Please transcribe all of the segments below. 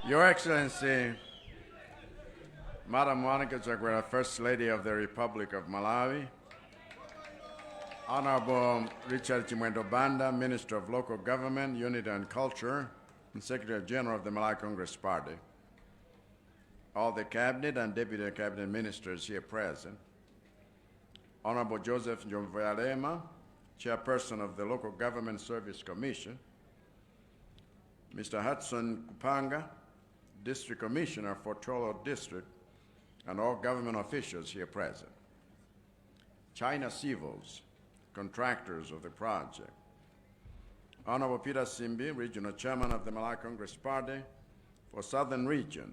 Your Excellency, Madam Monica Chakwera, First Lady of the Republic of Malawi, Honorable Richard Chimwendo Banda, Minister of Local Government, Unity and Culture, and Secretary General of the Malawi Congress Party, all the Cabinet and Deputy Cabinet Ministers here present, Honorable Joseph Njobvuyalema, Chairperson of the Local Government Service Commission, Mr. Hudson Kupanga, District Commissioner for Thyolo District, and all government officials here present, China Civils, contractors of the project, Honorable Peter Simbi, Regional Chairman of the Malawi Congress Party for Southern Region,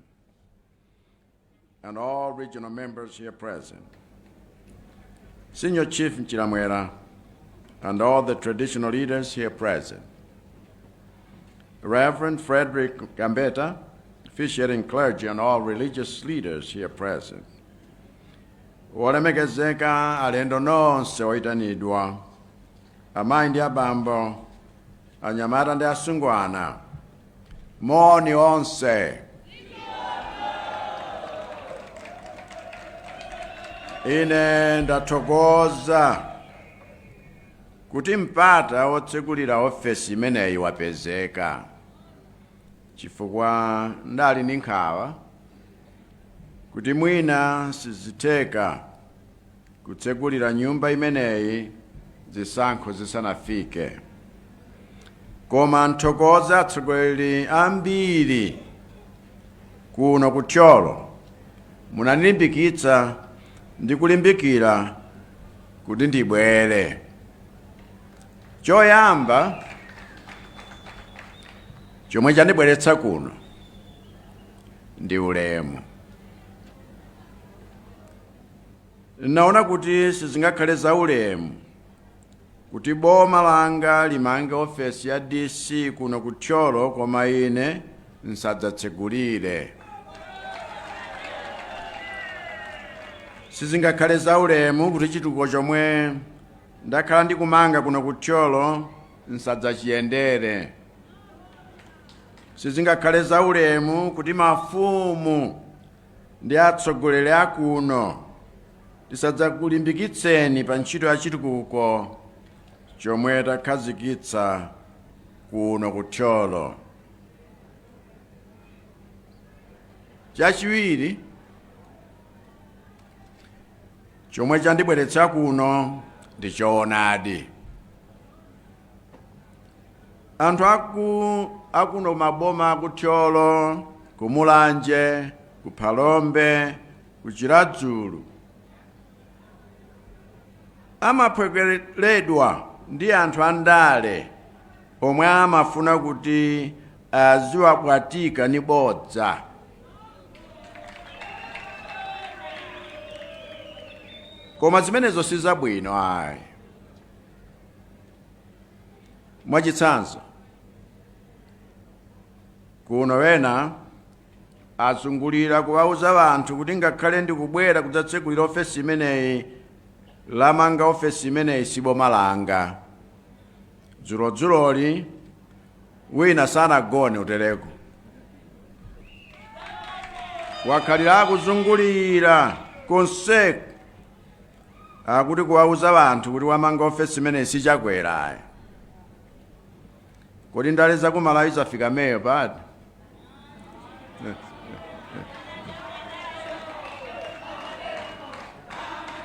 and all regional members here present, Senior Chief Chilamwera, and all the traditional leaders here present, Reverend Frederick Gambetta, officiating clergy, and all religious leaders here present, olemekezeka alendo nonse oyitanidwa, amayi ndi abambo, anyamata ndi asungwana, moni onse. Ine ndathokoza kuti mpata wotsekulira ofesi imeneyi wapezeka, chifukwa ndali ndi nkhawa kuti mwina sizitheka kutsekulira nyumba imeneyi zisankho zisanafike. Koma nthokoza atsogoleri ambiri kuno ku Thyolo, munandilimbikitsa ndi kulimbikira kuti ndibwere. Choyamba chomwe chandibweretsa kuno ndi ulemu. Naona kuti sizingakhale za ulemu kuti boma langa limange ofesi ya DC kuno ku Thyolo koma ine nsadzatsegulire. Sizingakhale za ulemu kuti chitukuko chomwe ndakhala ndikumanga kuno ku Thyolo nsadzachiyendere. Sizingakhale za ulemu kuti mafumu ndi atsogoleri akuno tisadzakulimbikitseni pa ntchito ya chitukuko chomwe takhazikitsa kuno ku Thyolo. Chachiwiri chomwe chandibweretsa kuno ndi choonadi. Anthu akuno maboma aku Thyolo, ku Mulanje, ku Phalombe, ku Chiradzulu amaphwekeredwa ndi anthu andale omwe amafuna kuti aziwabwatika ni bodza. Koma zimenezo si zabwino ayi. Mwachitsanzo, kuno wena azungulira kuwauza anthu kuti ngakhale ndikubwera kudzatsegulira ofesi imeneyi, lamanga ofesi imeneyi si boma langa. Dzulodzuloli wina sanagone utereko, wakhalira akuzungulira konseku akuti kuwauza anthu kuti wamanga ofesi imeneyi si Chakwera ayi. Kodi ndale za ku Malawi zafika meyo pati?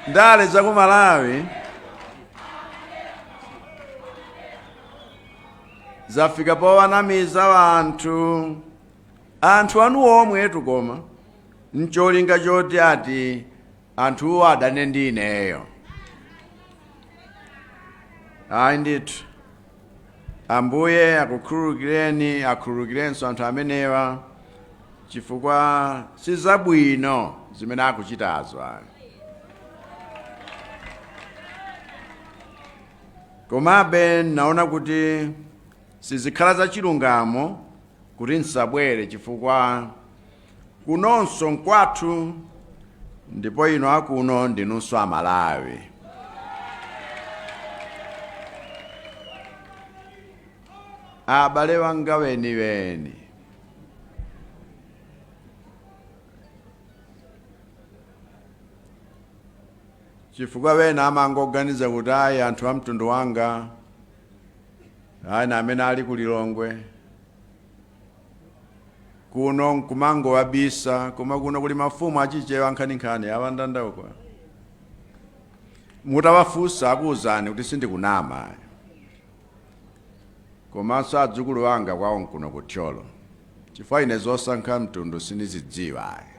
Ndale za ku Malawi zafika powanamiza anthu, anthu anu omwetu, koma ncholinga choti ati anthuwo adane ndi ineyo. Ayi ndithu, Ambuye akukhululukireni, akhululukirenso anthu amenewa, chifukwa si zabwino zimene akuchitazo ayi. Komabe naona kuti sizikhala za chilungamo kuti nsabwere, chifukwa kunonso nkwathu ndipo inu akuno ndinunso Amalawi. Abale wanga weniweni, Chifukwa wena amangoganiza kuti ayi, anthu a mtundu wanga ayi na amene ali ku Lilongwe kuno nkumangowabisa, koma kuno kuli mafumu Achichewa nkhaninkhani awandandauko. Mutawafunsa akuwuzani kuti sindikunama. Komanso adzukulu anga kwawo nkuno ku Thyolo, chifukwa ine zosankha mtundu sindizidziwa ayi.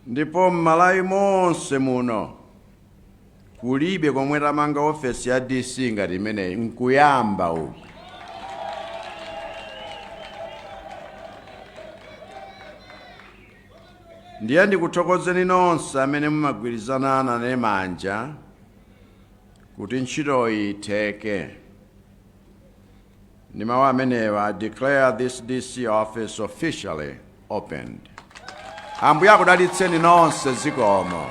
Ndipo m'Malawi monse muno kulibe komwe tamanga ofesi ya DC ngati imeneyi, nkuyamba uku. Ndiye ndikuthokozeni nonse amene mumagwirizana nane manja kuti ntchitoyi itheke. Ndi mawu amenewa, I declare this DC office officially opened. Ambuye akudalitseni nonse. Zikomo.